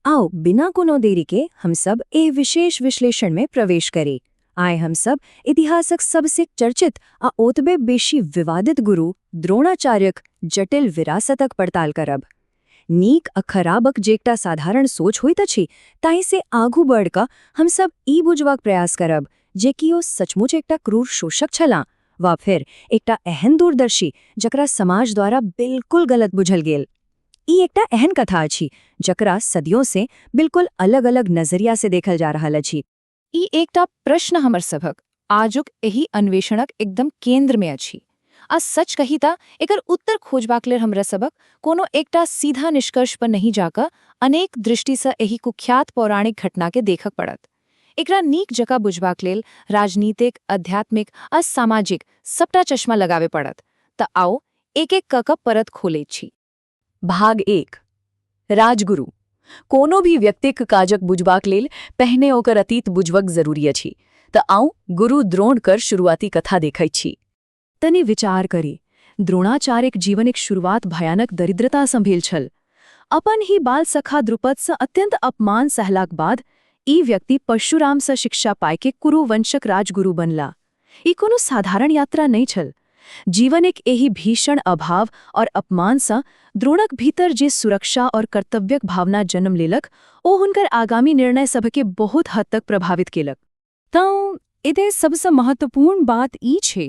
आओ बिना कोनो देरी के हम सब एहि विशेष विश्लेषण में प्रवेश करी। आइ हम सब इतिहासक सबसे चर्चित आ ओतबे बेसी विवादित गुरु द्रोणाचार्यक जटिल विरासतक पड़ताल करब। नीक आ खराबक जे एकटा साधारण सोच होइत अछि, ताहि से आगू बढ़ि कऽ हम सब ई बुझबाक प्रयास करब जे कि ओ सचमुच एकटा क्रूर शोषक छलाह वा फिर एकटा एहन दूरदर्शी जकरा समाज द्वारा बिल्कुल गलत बुझल गेल। ई एकटा एहन कथा अछि जकरा सदियों से बिल्कुल अलग-अलग नजरिया से देखल जा रहल अछि। ई एकटा प्रश्न हमर सभक आजुक एहि अन्वेषणक एकदम केन्द्रमे अछि। आ सच कही तऽ एकर उत्तर खोजबाक लेल हमरा सभक कोनो एकटा सीधा निष्कर्ष पर नहि जाकऽ अनेक दृष्टिसँ एहि कुख्यात पौराणिक घटनाके देखक पड़त। एकरा नीक जकाँ बुझबाक लेल राजनीतिक, आध्यात्मिक आ सामाजिक सबटा चश्मा लगाबे पड़त। तऽ आउ, एक एक कऽ कऽ परत खोलैत छी। भाग 1, राजगुरु। कोनो भी व्यक्तिक काजक बुझबाक लेल पहिने ओकर अतीत बुझबक जरूरी अछि। तऽ आउ, गुरु द्रोण कर शुरुआती कथा देखैत छी। तनि विचार करी, द्रोणाचार्यक जीवनक शुरुआत भयानक दरिद्रतासँ भेल छल। अपन ही बाल सखा द्रुपदसँ अत्यंत अपमान सहलाक बाद ई व्यक्ति परशुरामसँ शिक्षा पाइके कुरुवंशक राजगुरु बनला। ई कोनो साधारण यात्रा नहि छल। जीवनक एहि भीषण अभाव और अपमानसँ द्रोणक भीतर जे सुरक्षा और कर्तव्यक भावना जन्म लेलक, ओ हुनकर आगामी निर्णय सभके बहुत हद तक प्रभावित केलक। तँ एतय सबसँ महत्वपूर्ण बात ई छै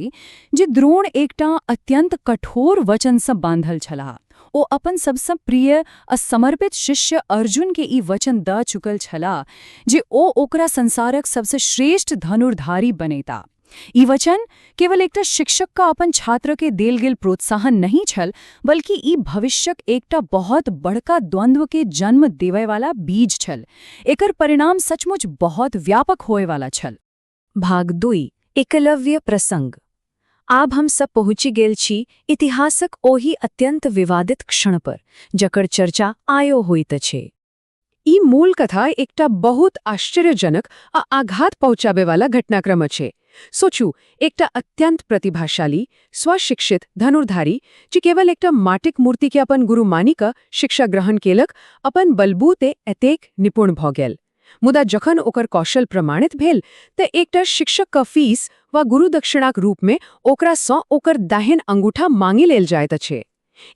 जे द्रोण एकटा अत्यंत कठोर वचनसँ बांधल छलाह। ओ अपन सबसँ प्रिय आ समर्पित शिष्य अर्जुनके ई वचन दऽ चुकल छलाह जे ओ ओकरा संसारक सबसँ श्रेष्ठ धनुर्धारी बनेता। ई वचन केवल एकटा शिक्षक का अपन छात्रके देल गेल प्रोत्साहन नहीं छल, बल्कि ई भविष्यक एकटा बहुत बड़का द्वंद्व के जन्म देवय वाला बीज छल। एकर परिणाम सचमुच बहुत व्यापक होए वाला छल। भाग 2, एकलव्य प्रसंग। आब हम सब पहुँचि गेल छी इतिहासक ओहि अत्यंत विवादित क्षण पर जकर चर्चा आयो होइत अछि। ई मूल कथा एकटा बहुत आश्चर्यजनक आ आघात पहुंचाबे वाला घटनाक्रम अछि। सोचू, एकटा अत्यंत प्रतिभाशाली, स्वशिक्षित धनुर्धारी जे केवल एकटा माटिक मूर्ति के अपन गुरु मानि कऽ शिक्षा ग्रहण केलक, अपन बलबूते एतेक निपुण भऽ गेल। मुदा जखन ओकर कौशल प्रमाणित भेल तऽ एकटा शिक्षक क फीस वा गुरु दक्षिणाक रूपमे ओकरासँ ओकर दाहिन अंगूठा मांगि लेल जाइत अछि।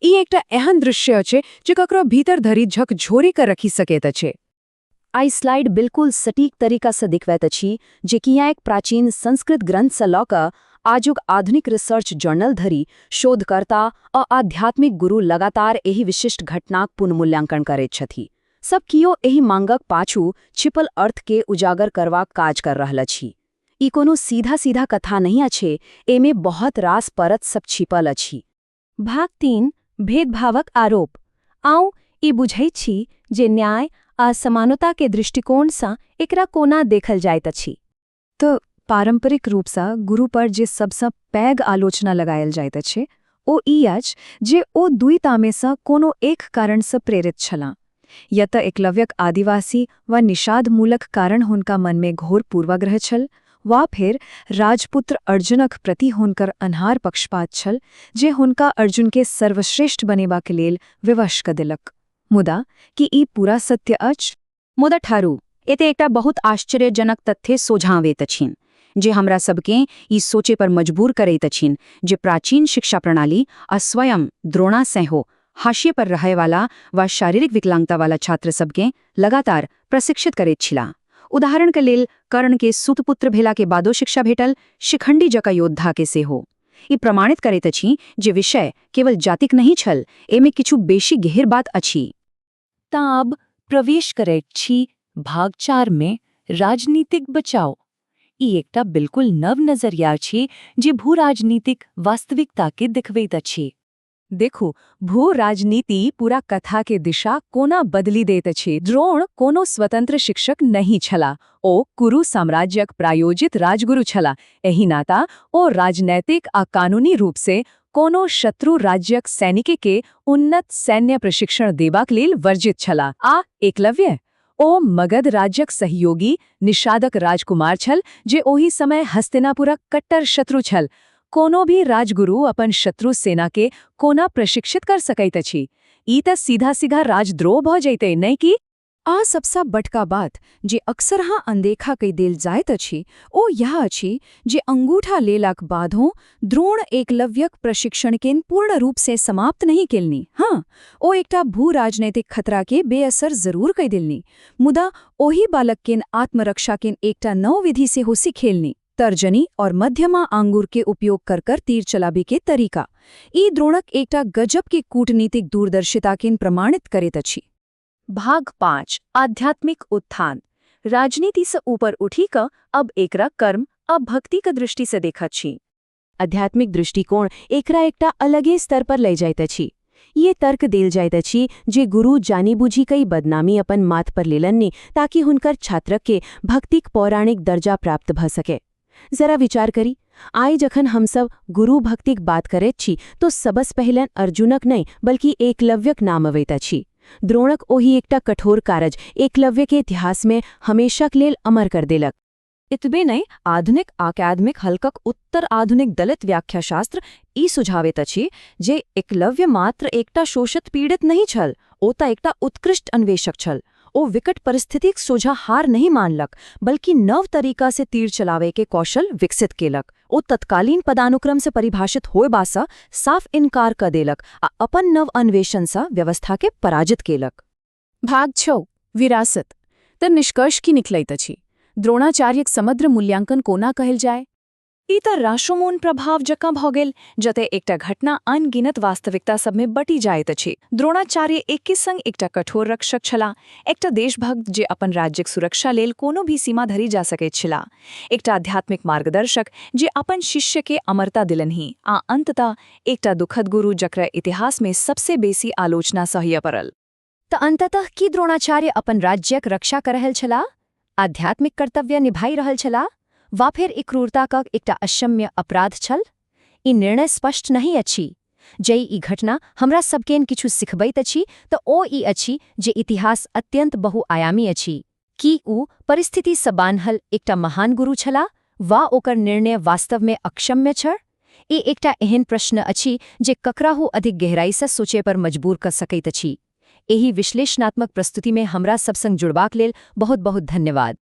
ई एकटा एहन दृश्य अछि जे ककरो भीतर धरि झकझोरि कऽ रखि सकैत अछि। आई स्लाइड बिल्कुल सटीक तरीकासँ देखबैत अछि जे किया एक प्राचीन संस्कृत ग्रंथसँ लऽ कऽ आजुक आधुनिक रिसर्च जर्नल धरि शोधकर्ता आ आध्यात्मिक गुरु लगातार एहि विशिष्ट घटनाक पुनर्मूल्यांकन करैत छथि। सब कियो एहि मांगक पाछू छिपल अर्थ के उजागर करबाक काज कर रहल अछि। ई कोनो सीधा सीधा कथा नहीं अछि, एमे बहुत रास परत सब छिपल अछि। भाग 3, भेदभावक आरोप। आउ, ई बुझै छी जे न्याय आ समानता के दृष्टिकोणसँ एकरा कोना देखल जाइत अछि। तऽ पारंपरिक रूपसँ गुरु पर जे सबसँ पैघ आलोचना लगायल जाइत अछि, ओ ई अछि जे ओ दुईतामेसँ कोनो एक कारणसँ प्रेरित छलाह। या तऽ एकलव्यक आदिवासी वा निषाद मूलक कारण हुनका मनमे घोर पूर्वाग्रह छल, वा फेर राजपुत्र अर्जुनक प्रति हुनकर अन्हार पक्षपात छल जे हुनका अर्जुनके सर्वश्रेष्ठ बनेबाक लेल विवश कऽ देलक। मुदा की ई पूरा सत्य अछि? मुदा ठारू, एते एकटा बहुत आश्चर्यजनक तथ्य सोझाँ अबैत अछि जे हमरा सबकेँ ई सोचे पर मजबूर करैत अछि जे प्राचीन शिक्षा प्रणाली आ स्वयं द्रोणा सेहो हाशिए पर रहयवाला वा शारीरिक विकलांगता वाला छात्र सबकेँ लगातार प्रशिक्षित करैत छिला। उदाहरणके लेल कर्णके सुतपुत्र भेलाके बादो शिक्षा भेटल, शिखंडी जकाँ योद्धाके सेहो। ई प्रमाणित करैत अछि जे विषय केवल जातिक नहि छल, एहिमे किछु बेसी गहीर बात अछि। तऽ आब प्रवेश करैत छी भाग 4 मे, राजनीतिक बचाव। ई एकटा बिल्कुल नव नजरिया अछि जे भू राजनीतिक वास्तविकता के देखबैत अछि। देखू, भू राजनीति पूरा कथा के दिशा कोना बदलि दैत अछि। द्रोण कोनो स्वतंत्र शिक्षक नहि छलाह। ओ कुरु साम्राज्यक प्रायोजित राजगुरु छलाह। एहि नाता ओ राजनैतिक आ कानूनी रूप से कोनो शत्रु राज्यक सैनिक के उन्नत सैन्य प्रशिक्षण देबाक लेल वर्जित छलाह। आ एकलव्य, ओ मगध राज्यक सहयोगी निषादक राजकुमार छल जे ओहि समय हस्तिनापुरक कट्टर शत्रु छल। कोनो भी राजगुरु अपन शत्रु सेना के कोना प्रशिक्षित कर सकैत अछि? ई तऽ सीधा सीधा राजद्रोह भऽ जैतै, नहि कि? आ सबसँ बड़का बात जे अक्सरहाँ अनदेखा कहि देल जाइत अछि, ओ यह अछि जे अंगूठा लेलाक बादो द्रोण एकलव्यक प्रशिक्षणकेँ पूर्ण रूपसँ समाप्त नहि केलनि। हाँ, ओ एकटा भू राजनैतिक खतराके बेअसर जरूर कहि देलनि, मुदा ओहि बालककेँ आत्मरक्षाके एकटा नव विधि सेहो सिखेलनि, तर्जनी और मध्यमा आंगुर के उपयोग कर कर तीर चलाबे के तरीका। ई द्रोणक एकटा गजब के कूटनीतिक दूरदर्शिताके प्रमाणित करैत अछि। भाग 5, आध्यात्मिक उत्थान। राजनीति से ऊपर उठी क अब एकरा कर्म आ भक्ति क दृष्टि से देखत छी। आध्यात्मिक दृष्टिकोण एकरा एकटा अलगे स्तर पर लय जाइत अछि। ये तर्क देल जाइत अछि जे गुरु जानी बूझी कई बदनामी अपन माथ पर लेलनि ताकि हुनकर छात्रक के भक्तिक पौराणिक दर्जा प्राप्त भ सके। जरा विचार करी, आइ जखन हमसब गुरु भक्तिक बात करैत छी तो सबस पहिलन अर्जुनक नहि बल्कि एकलव्यक नाम अबैत अछि। द्रोणक ओहि एकटा कठोर कारज एकलव्य के इतिहास में हमेशाक लेल अमर कर देलक। एतबे नहि, आधुनिक अकादमिक हलकक उत्तर आधुनिक दलित व्याख्याशास्त्र ई सुझावैत अछि जे एकलव्य मात्र एकटा शोषित पीड़ित नहि छल, ओ तऽ एकटा उत्कृष्ट अन्वेषक छल। ओ विकट परिस्थितिक सोझा हार नहि मानलक, बल्कि नव तरीका से तीर चलावे के कौशल विकसित केलक। ओ तत्कालीन पदानुक्रम से परिभाषित होयबासँ साफ इनकार क देलक आ अपन नव अन्वेषणसँ व्यवस्था के पराजित केलक। भाग 6, विरासत। तऽ निष्कर्ष की निकलैत अछि? द्रोणाचार्यक समग्र मूल्यांकन कोना कहल जाय? ई तऽ राशोमोन प्रभाव जकाँ भऽ गेल, जतय एकटा घटना अनगिनत वास्तविकता सबमे बटि जाइत अछि। द्रोणाचार्य एके संग एकटा कठोर रक्षक छलाह, एकटा देशभक्त जे अपन राज्यक सुरक्षा लेल कोनो भी सीमा धरि जा सकैत छलाह, एकटा आध्यात्मिक मार्गदर्शक जे अपन शिष्यके अमरता दिलन्हि, आ अंततः एकटा दुखद गुरु जकरा इतिहासमे सबसे बेसी आलोचना सहय पड़ल। तऽ अंततः की द्रोणाचार्य अपन राज्यक रक्षा कर रहल छलाह, आध्यात्मिक कर्तव्य निभाई रहल छलाह, वा फेर ई क्रूरताक एकटा अक्षम्य अपराध छल? ई निर्णय स्पष्ट नहि अछि। जै ई घटना हमरा सबके किछु सिखबैत अछि तऽ ओ ई अछि जे इतिहास अत्यंत बहुआयामी अछि। की ओ परिस्थितिसँ बान्हल एकटा महान गुरु छलाह वा ओकर निर्णय वास्तवमे अक्षम्य छल? ई एकटा एहन प्रश्न अछि जे ककराहु अधिक गहराइसँ सोचय पर मजबूर कऽ सकैत अछि। एहि विश्लेषणात्मक प्रस्तुतिमे हमरा सब संग जुड़बाक लेल बहुत बहुत धन्यवाद।